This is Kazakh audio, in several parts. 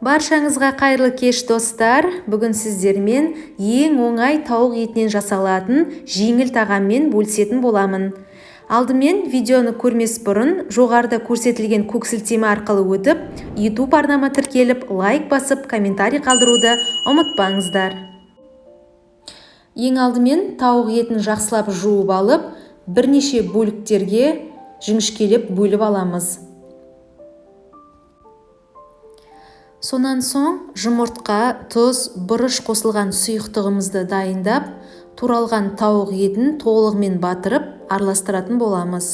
Баршаңызға қайырлы кеш, достар! Бүгін сіздермен ең оңай тауық етінен жасалатын жеңіл тағаммен бөлісетін боламын. Алдымен видеоны көрмес бұрын жоғарыда көрсетілген көк сілтеме арқылы өтіп, YouTube арнама тіркеліп, лайк басып, комментарий қалдыруды ұмытпаңыздар. Ең алдымен тауық етін жақсылап жуып алып, бірнеше бөліктерге жіңішкелеп бөліп аламыз. Сонан соң жұмыртқа, тұз, бұрыш қосылған сұйықтығымызды дайындап, туралған тауық етін толығымен батырып, араластыратын боламыз.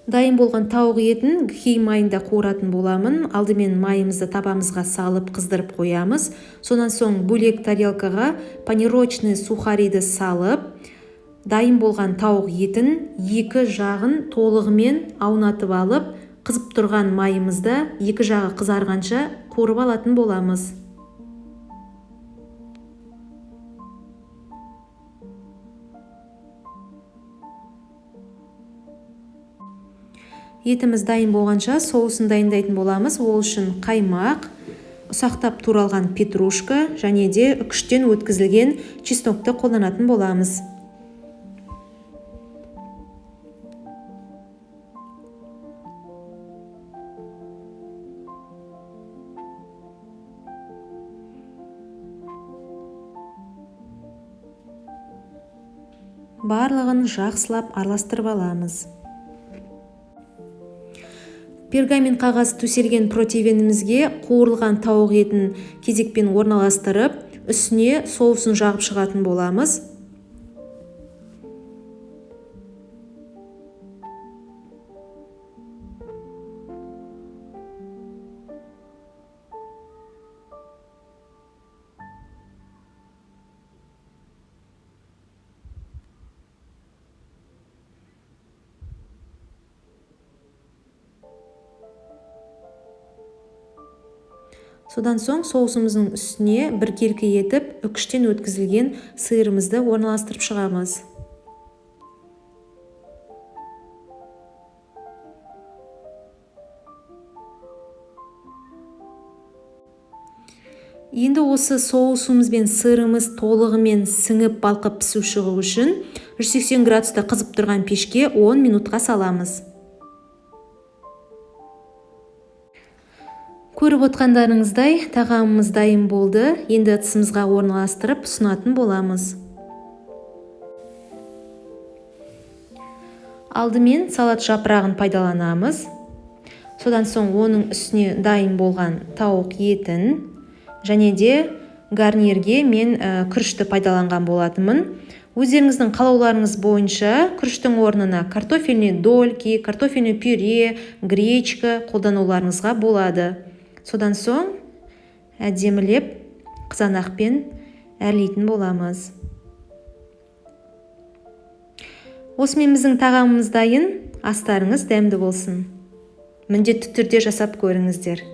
Дайын болған тауық етін гхи майында қуыратын боламын. Алдымен майымызды табамызға салып қыздырып қоямыз. Сонан соң бөлек тарелкаға панировочный сухариді салып, дайын болған тауық етін екі жағын толығымен аунатып алып, қызып тұрған майымызда екі жағы қызарғанша қуырып алатын боламыз. Етіміз дайын болғанша соусын дайындайтын боламыз. Ол үшін қаймақ, ұсақтап туралған петрушка және де үкіштен өткізілген чеснокты қолданатын боламыз. Барлығын жақсылап араластырып аламыз. Пергамент қағаз төселген противенімізге қуырылған тауық етін кезекпен орналастырып, үстіне соусын жағып шығатын боламыз. Содан соң соусымыздың үстіне біркелкі етіп үкіштен өткізілген сырымызды орналастырып шығамыз. Енді осы соусымыз бен сырымыз толығымен сіңіп балқып пісу шығу үшін 180 градуста қызып тұрған пешке 10 минутқа саламыз. Көріп отқандарыңыздай, тағамымыз дайын болды. Енді ыдысымызға орналастырып ұсынатын боламыз. Алдымен салат жапырағын пайдаланамыз. Содан соң оның үстіне дайын болған тауық етін және де гарнирге мен күрішті пайдаланған болатынмын. Өздеріңіздің қалауларыңыз бойынша күріштің орнына картофельный дольки, картофельный пюре, гречка қолдануларыңызға болады. Содан соң әдемілеп қызанақпен әрлейтін боламыз. Осымен біздің тағамымыз дайын. Астарыңыз дәмді болсын. Міндетті түрде жасап көріңіздер.